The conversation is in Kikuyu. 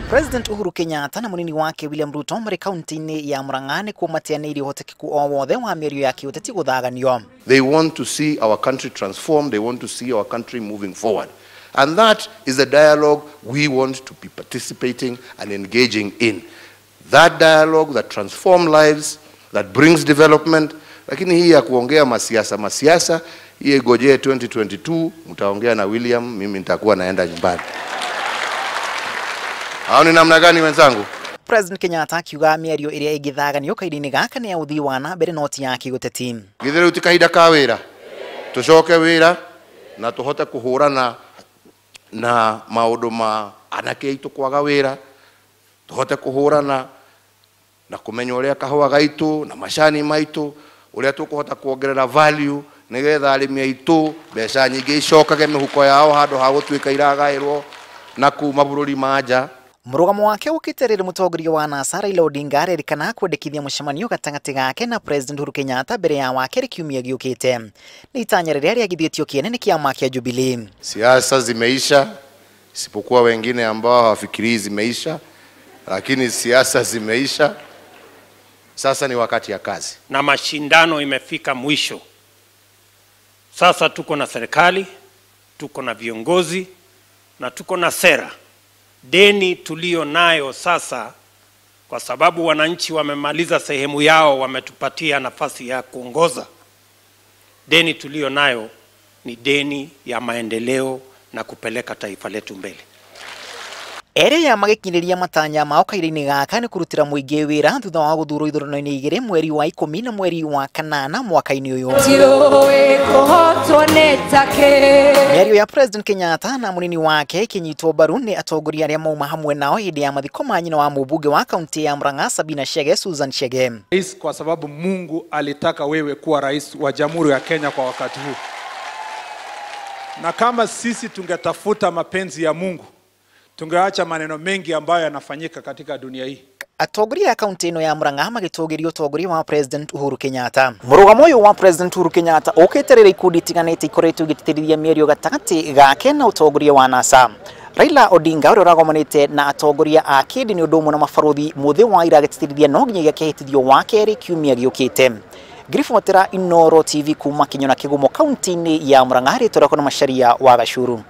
President Uhuru Kenyatta na munini wake William Ruto marĩ kaunti-inĩ ya Murang'a nĩkuo mateanĩirie ũhotekeku o wothe wa mĩario ya kĩũteti gũthaganio. They want to see our country transformed. They want to see our country moving forward. And that is the dialogue we want to be participating and engaging in. That dialogue that transforms lives, that brings development. Lakini hii ya kuongea masiasa masiasa, hii igojee 2022, mtaongea na William, mimi nitakuwa naenda nyumbani. Hao ni namna gani wenzangu? President Kenyatta akiuga mĩario ĩrĩa ĩngĩthaganio kahinda-inĩ gaka nĩ ya ũthii wa na mbere no ti ya kĩũteti. Githĩ rĩu ti kahinda ka wĩra? Tũcoke wĩra na tũhote kũhũrana na maũndũ ma anake aitũ kwaga wĩra, tũhote kũhũrana na kũmenya ũrĩa kahũa gaitũ na macani maitũ, ũrĩa tũkũhota kuongerera value nĩgetha arĩmi aitũ mbeca nyingĩ icokage mĩhuko yao handũ ha gũtuĩka iragaĩrwo na kuu mabũrũri ma nja. Mũrũgamo wake ũkĩte rĩrĩ mũtongoria wa NASA Raila Odinga arerĩkana kwendekithia mũcemanio gatagatĩ gake na President Uhuru Kenyatta mbere ya wakerĩ kiumia gĩũkĩte. Nĩ itanya rĩrĩa rĩagithĩtio kĩene nĩ kĩama kĩa Jubilee. Siasa zimeisha, isipokuwa wengine ambao hawafikirii zimeisha, lakini siasa zimeisha. Sasa ni wakati ya kazi. Na mashindano imefika mwisho. Sasa tuko na serikali, tuko na viongozi na tuko na sera. Deni tulio nayo sasa, kwa sababu wananchi wamemaliza sehemu yao, wametupatia nafasi ya kuongoza. Deni tulio nayo ni deni ya maendeleo na kupeleka taifa letu mbele. Ere ya magĩkinyĩria matanya mao kahinda-inĩ gaka nĩ kũrutĩra mũingĩ wĩra thutha wa gũthurwo ithurano-inĩ igĩrĩ mweri wa 10 na mweri wa 8 mwaka-inĩ ũyũ. Mĩario ya President Kenyatta na mũnini wake ĩkĩnyitwo mbaru nĩ atongoria arĩa mauma hamwe nao hĩndĩ ya mathiko ma nyina wa mũmbunge wa kaunti ya Murang'a Sabina Chege, Susan Chege. Rais, kwa sababu Mungu alitaka wewe kuwa rais wa Jamhuri ya Kenya kwa wakati huu. Na kama sisi tungetafuta mapenzi ya Mungu, tungeacha maneno mengi ambayo yanafanyika katika dunia hii. Atongoria a kaunti ĩno ya Murang'a magĩtũgĩria ũtongoria wa President Uhuru Kenyatta. Mũrũgamo ũyũ wa President Uhuru Kenyatta ũkĩte rĩrĩa ikundi itiganĩte ikoretwo igĩtĩtĩrithia mĩario gatagatĩ gake na ũtongoria wa NASA. Raila Odinga ũrĩa ũragomanĩte na atongoria a kĩndini ũndũ ũmwe na mabarũthi mũthĩ wa ira agĩtĩtĩrithia no nginyagia kĩhĩtithio wa kerĩ kiumia gĩũkĩte. Ngiribotera Inooro TV kuma Kinyona Kĩgumo kaunti-inĩ ya Murang'a, rĩtwa rĩakwa nĩ Macharia wa Gacuru.